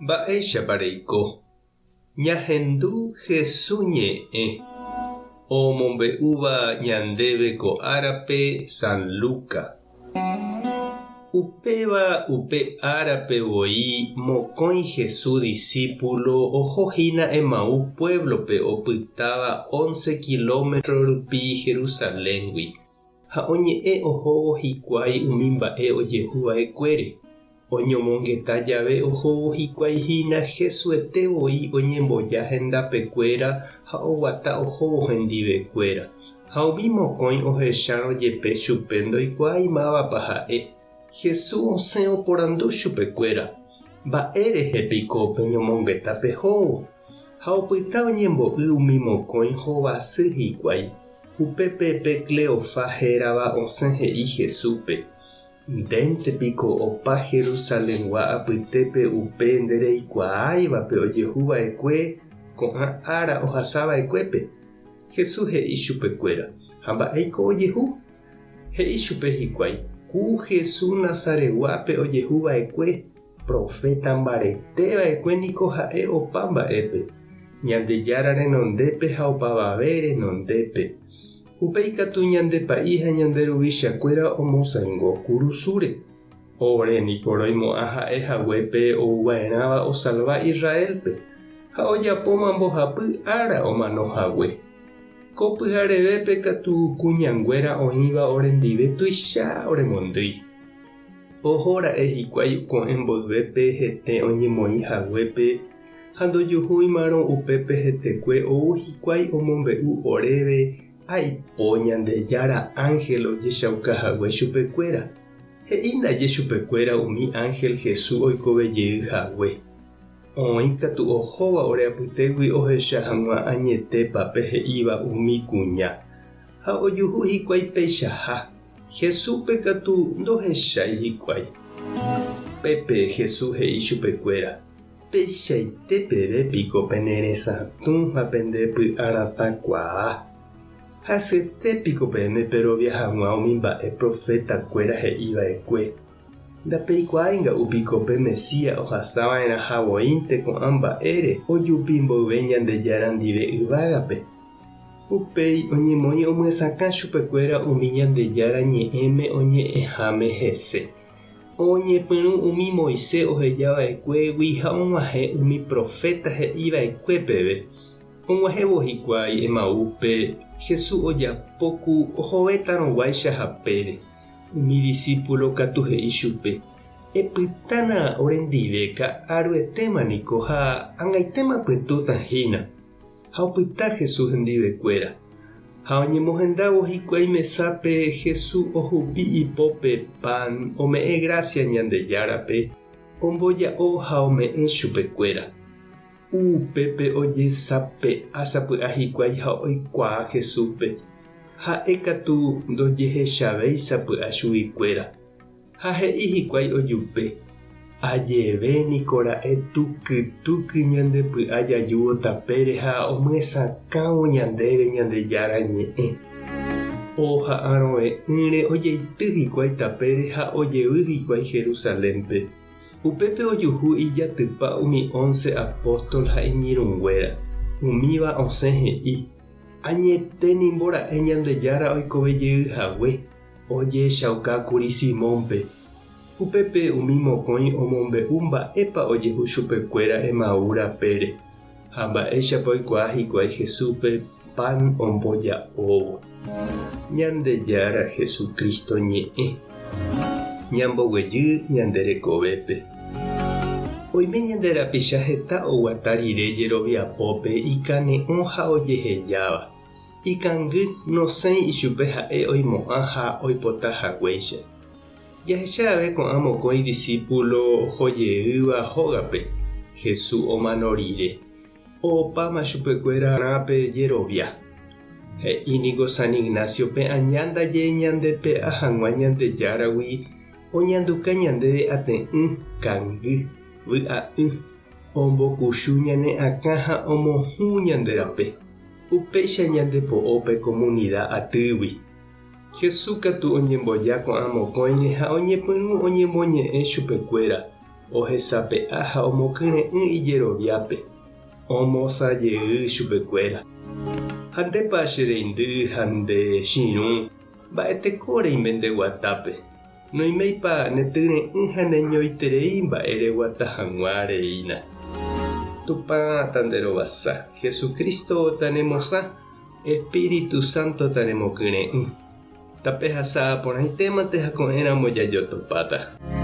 Mba'éichapa reiko? Ñahendu Hesu ñe'ẽ omombe'úva ñandéve ko árape San Luca. Upéva upe árape voi mokõi Hesu disípulo oho hína Emaús puévlope opytáva once kilómetro rupi Jerusaléngui. Ha oñe'ẽ ohóvo hikuái umi mba'e ojehu va'ekuére. Oñomongeta jave ohóvo hikuái hína Jesuete voi oñemboja hendapekuéra ha oguata ohóvo hendivekuéra. Ha umi mokõi ohechárõ jepe chupe ndoikuaái mávapa ha'e. Jesús osẽ oporandu chupekuéra, Mba'e rehe piko peñomongeta pehóvo? Ha opyta oñembo'y umi mokõi hovasy hikuái. Upépe pe Cleofá hérava osẽ he'i Jesúspe, Ndénte piko opa Jerusalengua apytépe upe ndereikuaáivape ojehu va'ekue ko'ã ára ohasa va'ekuépe? Jesús he'i chupekuéra, Ha mba'éiko ojehu? He'i chupe hikuái, Ku Jesús Nazaretguápe ojehu va'ekue. Proféta mbarete va'ekue niko ha'e opa mba'épe, Ñandejára renondépe ha opavave renondépe. Upéi katu ñande pa'i ha ñande ruvichakuéra omosãingo kurusúre. Ore niko roimo'ã ha'e hague pe ouva'erãva osalva Israélpe, ha ojapóma mbohapy ára omano hague. Ko pyharevépe katu kuñanguéra oĩva orendive tuicha oremondýi. Oho ra'e hikuái ko'ẽ mboyvépe hete oñemoĩ haguépe ha ndojuhúimarõ upépe hetekue ou hikuái omombe'u oréve aipo Ñandejára ánhel ojechauka hague chupekuéra. He'i ndaje chupekuéra umi ánhel Jesús oikove jey hague. Oĩ katu ohóva ore apytégui ohecha hag̃ua añetépa pe he'íva umi kuña. Ha ojuhu hikuái peichaha. Jesúspe katu ndohechái hikuái. Upépe Jesús he'i chupekuéra, Peichaite peve piko pene resatũ ha pende py'aratãkuaa? Hasyete piko peẽme perovia hag̃ua umi mba'e profetakuéra he'i va'ekue? Ndapeikuaái nga'u piko pe Mesías ohasa va'erãha voínte ko'ã mba'ére ojupi mboyve Ñandejára ndive yvágape? Upéi oñemoĩ omyesakã chupekuéra umi Ñandejára Ñe'ẽme oñe'ẽháme hese. Oñepyrũ umi Moisés oheja va'ekuégui ha og̃uahẽ umi proféta he'i va'ekue peve. Og̃uahẽvo hikuái Emaúspe, Jesús ojapo ku ohovétarõguáicha hapére. Umi disípulo katu he'i chupe, Epytána orendive ka'aruetéma niko ha ag̃aitéma pytũta hína. Ha opyta Jesús hendivekuéra. Ha oñemohendávo hikuái mesápe, Jesús ohupi ipópe pan, ome'ẽ grásia Ñandejárape, omboja'o ha ome'ẽ chupekuéra. Upépe ojesape'a sapy'a hikuái ha oikuaa Jesúspe. Ha'e katu ndojehechavéi sapy'a chuguikuéra. Ha he'i hikuái ojupe, Ajeve niko ra'e tuky tuky ñande py'a jajúvo tapére ha omyesakãvo ñandéve Ñandejára Ñe'ẽ. Oha'arõve'ỹre ojeity hikuái tapére ha ojevy hikuái Jerusalénpe. Upépe ojuhu ijatypa umi once apóstol ha iñirũnguéra. Umíva osẽ he'i, Añete nimbo ra'e Ñandejára oikove jey hague. Ojehechauka kuri Simónpe. Upépe umi mokõi omombe'u mba'épa ojehu chupekuéra Emaú rapére, ha mba'éichapa oikuaa hikuái Jesúspe pan omboja'óvo. Ñandejára Jesucristo ñe'ẽ. Ñamboguejy ñande rekovépe. Oime ñande rapicha heta oguata rire jeroviapópe ikane'õ ha ojehejáva. Ikangy nosẽi ichupe ha'e oimo'ã ha oipota haguéicha. Jahecha ave ko'ã mokõi disípulo oho jeýva hógape Jesús omano rire. Opáma chupekuéra rã pe jerovia. He'i niko San Ignacio pe aña ndaje ñandepe'a hag̃ua Ñandejáragui oñanduka ñandéve ate'ỹ, kangy, vy'a'ỹ, ombokuchu ñane akã ha omohũ ñande rape. Upéicha ñande po'o pe komunida atýgui. Jesús katu oñemboja ko'ã mokõire ha oñepyrũ oñemoñe'ẽ chupekuéra. Ohesape'a ha omokyre'ỹ ijeroviápe, omosã jey chupekuéra. Ha ndépa che reindy ha nde chirũ, mba'eteko reime nde guatápe? Noiméipa ne tyre'ỹ ha neñoiterei mba'e reguata hag̃ua reína? Tupã tanderovasa, Jesucristo tanemosã, Espíritu Santo tanemokyre'ỹ. Tapehasa porãitémante ha ko'ẽramo jajotopáta.